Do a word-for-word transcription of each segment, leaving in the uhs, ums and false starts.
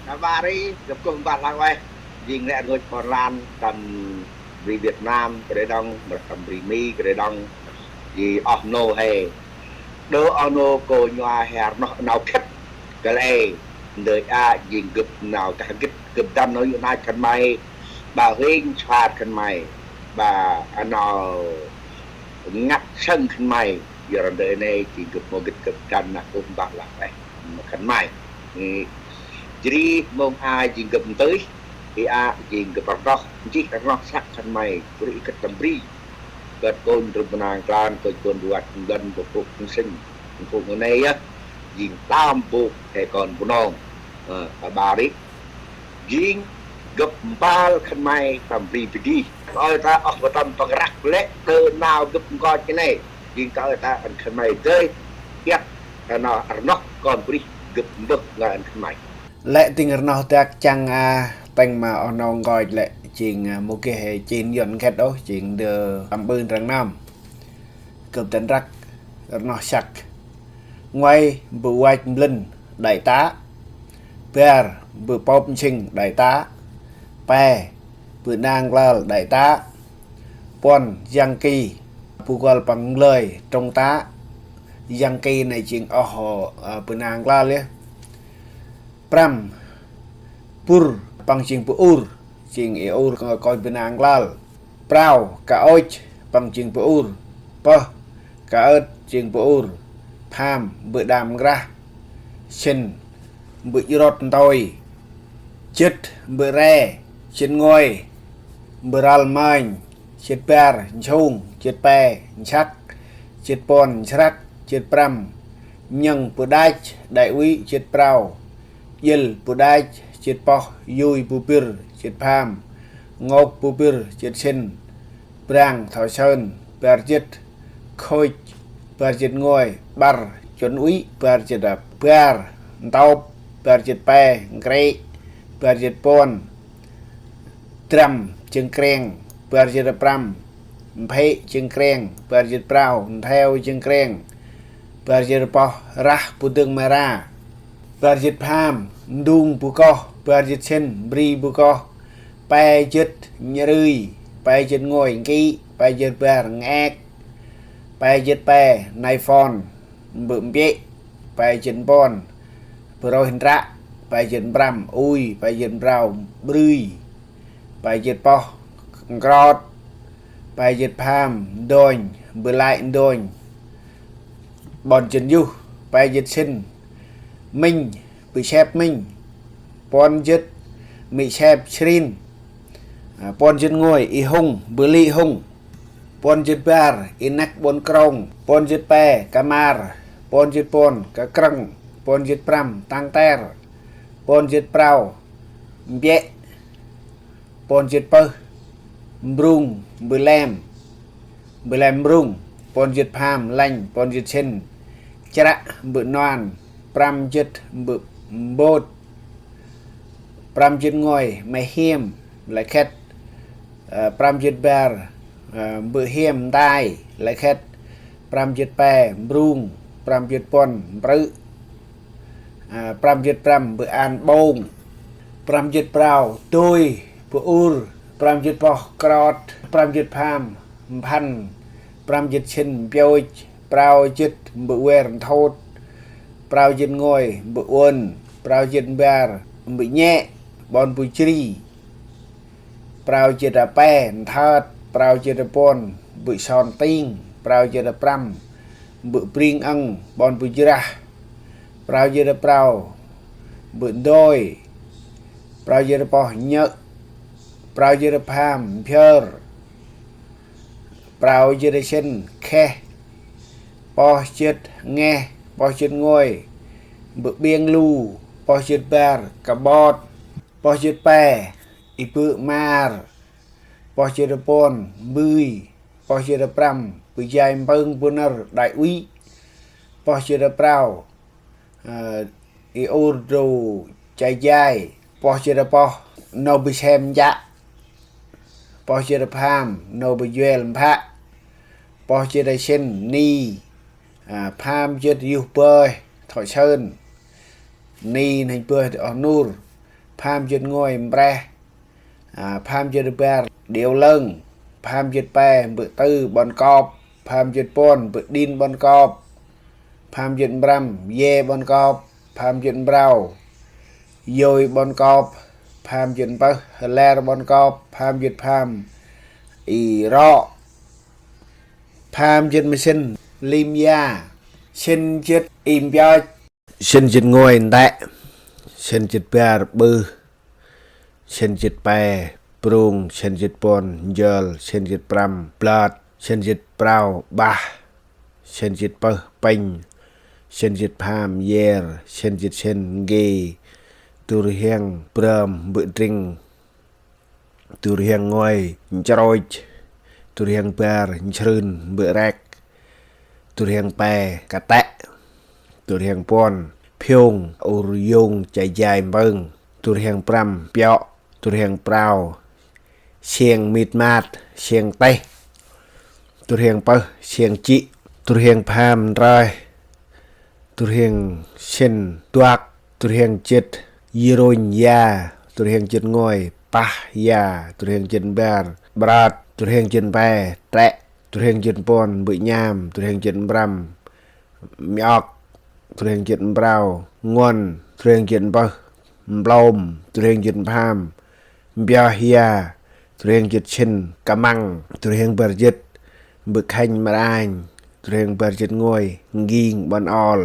Aƀaơ ri, gâp kŭp mbah lah ueh. Jêng lĕ rngôch ƀon lan tâm bri Việt Nam kơ đŏng, tâm bri Mi kơ đŏng. Jêh oh nô he. Đơ oh nô kônh va he rnoh nau khât. Kăl e, ndơ a jêng gâp nau kah gĭt gâp dăn nau yu nai khân may. Ƀa huêng shuat khân may. Ƀa nau ngăt sâng khân may. Yor ndơ nê jêng gâp mâu gĭt gâp dăn nau kŭp mbah lah ueh ma khân may. Jêh ri mông a jêng gâp ntưh, i a jêng gâp rnoh, nchih rnoh săk khân may, bri i khât tâm bri. Kơt kônh rŭm bơnang klan, kônh kônh ruat, ngăn bơh kôk kŭng sĭn, kŭng nê yơh, jêng tâm bôk he kon Bunong. Ơ, aƀaơ ri. Jêng gâp mpơl khân may tâm bri bri dih. Kơi ta oh tâm păng răk lĕ, đơ nau gâp nkoch nê. Jêng kơi ta ăn khân may dơi, iăt, nau rnoh kon bri gâp mbơh ngơi ăn khân may. Lĕ tĭng rnoh dak chăng a, tĭng ma oh nô nkoch lĕ, jêng, a, mâu geh he chin yuăn nkhât ôh, jêng ndơ tâm ƀư ndrăng năm. Gâp dăn răk, rnoh săk. Ngoai, bơh vach mlĭn, đại tá. Bar, bơh pôp nsing, đại tá. Pe, bơh nang klal, đại tá. Puăn, yang ki, bu kuăl păng nglơi, trung tá. Yang ki nê jêng oh, ơ, bơh nang klal yơh. Prăm, pŭr, păng jêng bu ur, jêng i ur kơ kônh bơh nang klal. Prao, kaôch, păng jêng bu ur. Pơh, kaơt, jêng bu ur. Pham, bơh đam ngrah. Sĭn, bơh jrôt ntôi. Jât, bơh re. Jât ngoai, bơh răl manh. Jât bar, nsông. Jât pe, nsăk. Jât puăn, nsrăk. Jât prăm, nhơng, bu đach, đại úy. Jât prao, jêl, bu đach. Jât pơh, yui, bu bir. Jât pham, ngôk, bu bir. Jât sĭn, brang, thọ sơn. Bar jât, khôch. Bar jât ngoai, ƀăr, chuẩn úy. Bar jât bar, ntôp. Bar jât pe, nkrê̆. Bar jât puăn, drăm, jâng kreng. Bar jât prăm, mphê̆, jâng kreng. Bar jât prao, ntheo, jâng kreng. Bar jât pơh, rah, bu dâng, mara. Bar jât pham, ndung, bu koh. Bar jât sĭn, bri, bu koh. Pe jât, njrưi. Pe jât ngoai, nki. Pe jât bar, ngek. Pe jât pe, nai phon, bơh mbiê̆. Pe jât puăn, bơh rôih ndră. Pe jât prăm, ui. Pe jât prao, brưi. Pe jât pơh, nkrot. Pe jât pham, ndonh, bơh lăi ndonh. Ƀon jât yuh, pe jât sĭn, minh, bơh sep minh. Puăn jât, mê̆ sep srin. A, puăn jât ngoai, i hŭng, bơh lĭ hŭng. Puăn jât bar, i năk ƀon krông. Puăn jât pe, kamar. Puăn jât puăn, kakrơng. Puăn jât prăm, tăng ter. Puăn jât prao, mbiê̆. Puăn jât pơh, mbrung, bơh lem. Bơh lem mbrung. Puăn jât pham, lanh. Puăn jât sĭn, chră, bơh nuan. Prăm jât, bơh mbôt. Prăm jât ngoai, mê̆ hiêm, lĕ khât. Ơ, prăm jât bar, ơ, bơh hiêm ntai, lĕ khât. Prăm jât pe, mbrung. Prăm jât puăn, mprư̆. A, prăm jât prăm, bơh an ƀông. Prăm jât prao, dôi, bơh ur. Prăm jât pơh, krot. Prăm jât pham, mphăn. Prăm jât sĭn, mpioch. Prao jât, bơh wer, nthôt. Prao jât ngoai, bơh uôn. Prao jât bar, bơh nhĕ, ƀon bu jri. Prao jât pe, nthơt. Prao jât puăn, bơh son ting. Prao jât prăm, bơh bring âng, ƀon bu jrah. Prao jât prao, bơh ndôi. Prao jât pơh, nhơ̆. Prao jât pham, mphơr. Prao jât sĭn, kheh. Pơh jât, ngeh. Pơh jât ngoai, bơh ƀiêng lu. Pơh jât bar, kabot. Pơh jât pe, i bơ̆ mar. Pơh jât puăn, mbưi. Pơh jât prăm, bơh jai mpơng bu năr, đại úy. Pơh jât prao, ơ, i ur drô jai jai. Pơh jât pơh, nô bơh sem njă. Pơh jât pham, nô bơh juel mphă. Pơh jât sĭn, ni. A, pham jât yuh bơih, thọ sơn. Ni nơh bơih oh nur. pham jât nguay Mpreh, a, pham jât bar Điêu Lơng, pham jât pe Mbơ̆ Tư Ƀon Kop, pham jât puăn Mbơ̆ Đin Ƀon Kop, pham jât prăm Ye Ƀon Kop, pham jât prao Yôi Ƀon Kop, pham jât pơh Hler Ƀon Kop, pham jât pham Y Rŏ, pham jât ma sĭn Lim Ya, sĭn jât Y Mpioch, sĭn jât nguay Ntĕ, sĭn jât bar Ƀưh, sĭn jât pe Prung, sĭn jât puăn Njơl, sĭn jât prăm Blot, sĭn jât prao Bah, sĭn jât pơh Pênh, sĭn jât pham Yer, sĭn jât sĭn Ngi, du rhiăng prơm Mbơ̆ Dring, du rhiăng nguay Nchrôch, du rhiăng bar Nchrưn Mbơ̆ Rek, du rhiăng pe Katĕ, du rhiăng puăn Phiông Ur Yông Chai Jai Mpơng, du rhiăng prăm Piŏ, du rhiăng prao Siêng Mit Mat Siêng Têh, du rhiăng pơh Siêng Chĭ, du rhiăng pham Ntrơi, du rhiăng sĭn Duak, du rhiăng jât Yrunh Ya, du rhiăng jât nguay Pah Ya, du rhiăng jât bar Brat, du rhiăng jât pe Trĕ, du rhiăng jât puăn Mbơ̆ Nham, du rhiăng jât prăm Miok, du rhiăng jât prao Nguăn, du rhiăng jât pơh Mplôm, du rhiăng jât pham Mpioh Ya, du rhiăng jât sĭn Kamăng, du rhiăng bar jât Mbơ̆ Khanh Mranh, du rhiăng bar jât nguay Nging Ƀon Ol,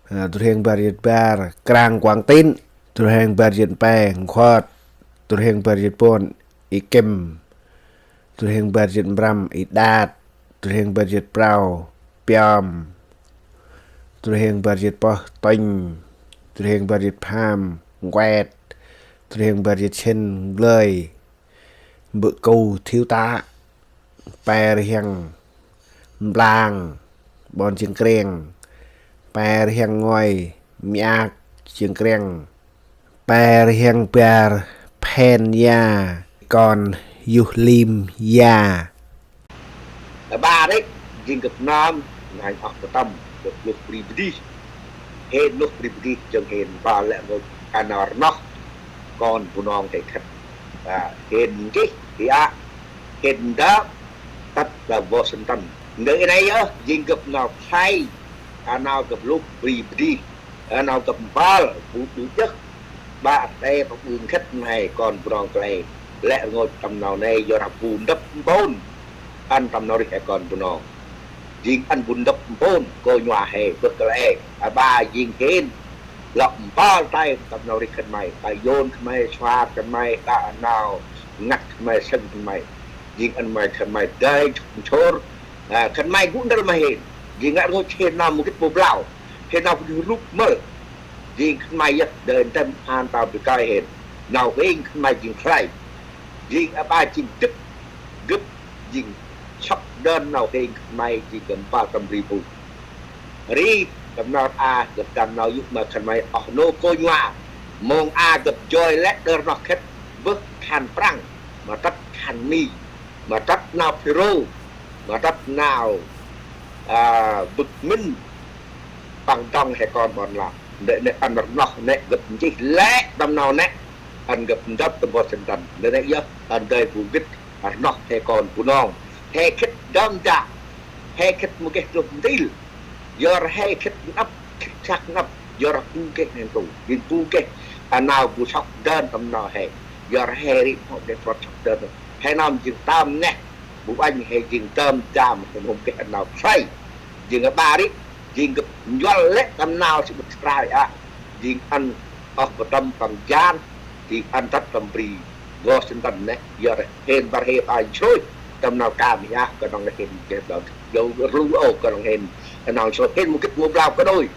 a, du rhiăng bar jât bar Krang Kuang Tin, du rhiăng bar jât pe Nkhuôt, du rhiăng bar jât puăn Y Kim, du rhiăng bar jât prăm Y Đat, du rhiăng bar jât prao Piom, du rhiăng bar jât pơh Tŭnh, du rhiăng bar jât pham Nkuet, du rhiăng bar jât sĭn Nglơi, Mbơ̆ Ku Thiu Ta, pe rhiăng Mblang Ƀon Jêng Kriăng, pe rhiăng nguay Miak Jêng Kriăng, pe rhiăng bar Phen Ya, kon Yuh Lim Ya. Bar ri, jêng gâp nơm, ngai oh kơtăm, gâp lôh bri bdih. Hên lôh bri bdih, jêng hên ba lĕ ngôch ăn nau rnoh kon Bunong he khât. Ba, hên nchih, hên a, hên đă, tât ba Washington. Ndơ i nây yơh, jêng gâp nau khlay, ăn nau gâp lôh bri bdih. Ơ, nau gâp mpơl, bu, bu jơh, ba ate, ba bu nkhât nây kon Bunong khlay. Lĕ rngôch tâm nau nây, yor bu ndăp mpôn, ăn tâm nau rih he kon Bunong. Jêng ăn bu ndăp mpôn, kônh va he, bơh khlay. A ba jêng hên, lŏ mpơl tay tâm nau rih khân may, ta yôn khân may, suar khân may, ta nau ngăt khân may, sâng khân may. Jêng ăn may khân may dơi, chôr, a, khân may gŭ ndrel ma hên. Jêng ngă rngôch hên nau mâu gĭt mâu blau. Hên nau bu rup mơl. Jêng khân may yơh, dơi ntơm ăn tao bi kai hên. Nau hên khân may jêng khlay. Jêng a ba jêng gĭt, gĭt jêng sŏk dơn nau hên khân may jêng gâp mpơl tâm bri bu. Ri, tâm nau a, gâp tâm nau yô̆ ma khân may oh nô kônh va. Mông a gâp joi lĕ đơ rnoh khât bơh khan Prăng, ma tât khan Mi, ma tât nau Phêrô, ma tât nau, a, bơ̆k mĭn, păng dŏng he kon ƀon lan. Nê, nê ăn rnoh nê gâp nchih lĕ tâm nau nê, ăn gâp ndăp tâm Washington. Nê nê yơh, ăn dơi bu gĭt rnoh he kon Bunong. He khât dơm dam, he khât mâu geh dôh ntil. Yor he khât năp, khât săk năp, yor bu geh nê ntu. Jêng bu geh, a, nau bu sŏk dơn tâm nau he. Yor he ri mâu geh prot sŏk dơn. He nơm jêng tơm neh, bu anh he jêng tơm dam, he mâu geh nau khlay. Jêng a ba ri, jêng gâp njuăl lĕ tâm nau si bơ̆t skrai a. Jêng ăn oh kơtăm păng jan, jêng ăn tât tâm bri Washington nê, yor hên bar he ba jrôih, tâm nau ka mi a, kơnong hên geh blau, dâu rlu ôh, kơnong hên, kơnong so hên mâu gĭt mâu blau kơdôi.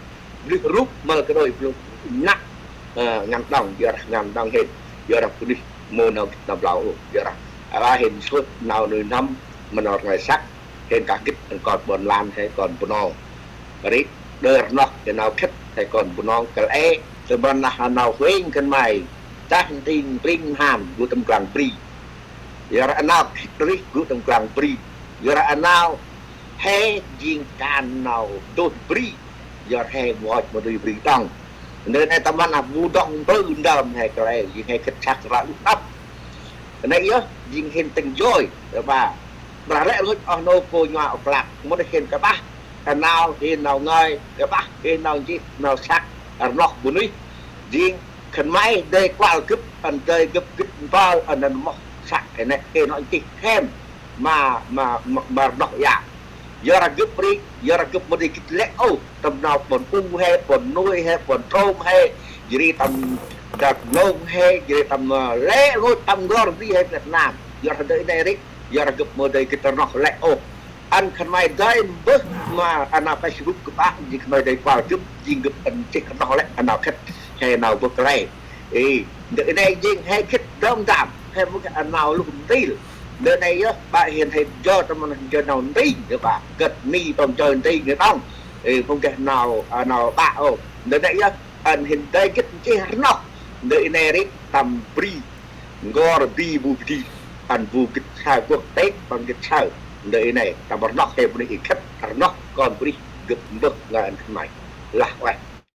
Blih rup mâl kơdôi, blih năk, ơ, ngăn đŏng, yor ngăn đŏng hên, yor bunuyh mâu nau gĭt nau blau ôh, yor a ba hên sôt nau nuih n'hâm, ma nau rnglay săk, hên kah gĭt ăn kon ƀon lan he kon Bunong. Ri, đơ rnoh he nau khât he kon Bunong kăl e, tâm ban lah nau huêng khân may, tah nting bring mham gŭ tâm klang bri. Yor a nau khât rih gŭ tâm klang bri. Yor a nau he jêng kan nau dôih bri. Yor he mâu ŭch ma dôih bri đŏng. Ndơ nây tâm ban a bu dŏng bơh ndơm he kăl e, jêng he khĭt săk rlau đŭk đăp. Nây yơh, jêng hên tĭng joi, ơ ba. Brah lĕ rngôch oh nô kônh va oh klak, mâu dah hên kƀah, kơ nau, hên nau ngơi, kƀah, hên nau nchih, nau săk, rnoh bunuyh. Jêng khân may dơi kuăl gâp, ăn dơi gâp gĭt mpơl, ăn năn moh săk, he nê, hên nau nchih, hên, ma, ma, ma, ma rnoh ya. Yor gâp ri, yor gâp mâu dơi gĭt lĕ ôh, tâm nau ƀon u he, ƀon nuê he, ƀon trôm he, jêh ri tâm Dak Nông he, jêh ri tâm, ơ, lĕ rngôch tâm n'gor bri he Việt Nam. Yor ndơ i nê ri, yor gâp mâu dơi gĭt rnoh lĕ ôh. Ăn khân may dơi mbơh ma, ăn nau Facebook gâp a, jêng khân may dơi kuăl gâp, jêng gâp ăn nchih rnoh lĕ, ăn nau khĭt, he nau bơh kăl e. Ê, ndơ i nê jêng he khĭt dơm dam, he mâu geh ăn nau luh ntil. Ndơ i nê yơh, ba hên he joi tâm ban joi nau nti, yơh ba, gĭt ni tông joi nti ni tông. Ê, mâu geh nau, a, nau ba ôh. Ndơ i nê yơh, ăn hên dơi gĭt nchih rnoh. Ndơ i nê ri tâm bri, n'gor bri bu bri, ăn bu gĭt saơ quốc tế, păng gĭt saơ. Ndơ i nê, tâm rnoh he bunuyh i khĭt, rnoh kon bunuyh gâp mbơh ngăn khân may. Lah ueh.